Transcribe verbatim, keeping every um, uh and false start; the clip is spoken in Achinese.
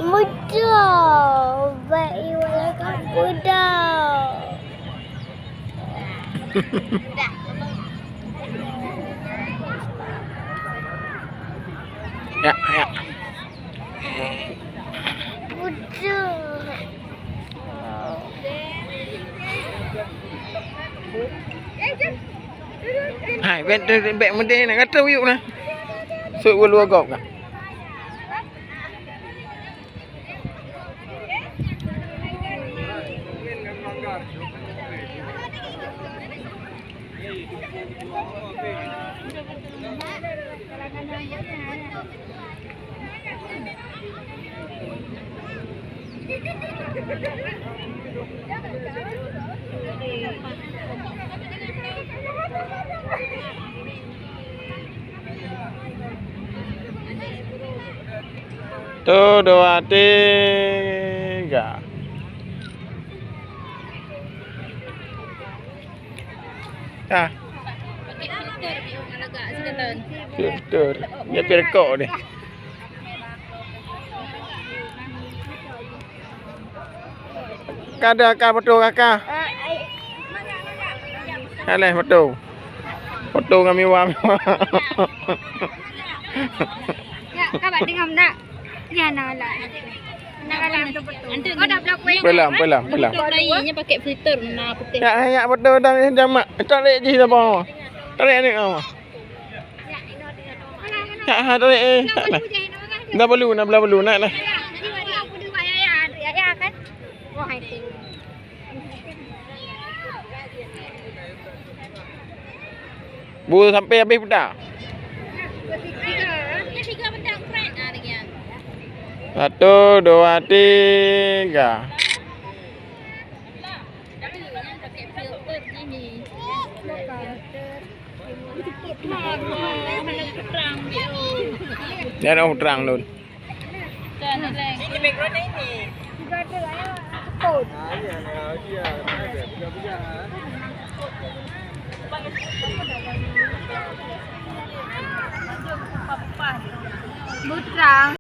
Mudah, baik iwala kuda. Ya, ya. Mudah. Hai, bèk, bèk meudeh na, kata uyuk na. Sôk ulua gob ka. Tuh, dua, tiga. Dah. Filter. Dia filter kok ni. Ka ada ka foto kakak. Alah foto. Foto ngon miwa-miwa. Ya, ka bak tengok nak. Ya, nak galak. Nak galak. Antu, oh, dah blok weh. Pelam, pelam, pelam. Untuk lain, nya pakai filter, na putih. Ya, ya, foto dah jamak. Tarik jih dah bawah. Tarik ni, ah. Ya, ha, tarik, eh. Tak, nah. Dah belu, dah bela belu, nak, nah. Bu sampai habis peta. Satu, dua, tiga. Jangan terang lôn. Butrang.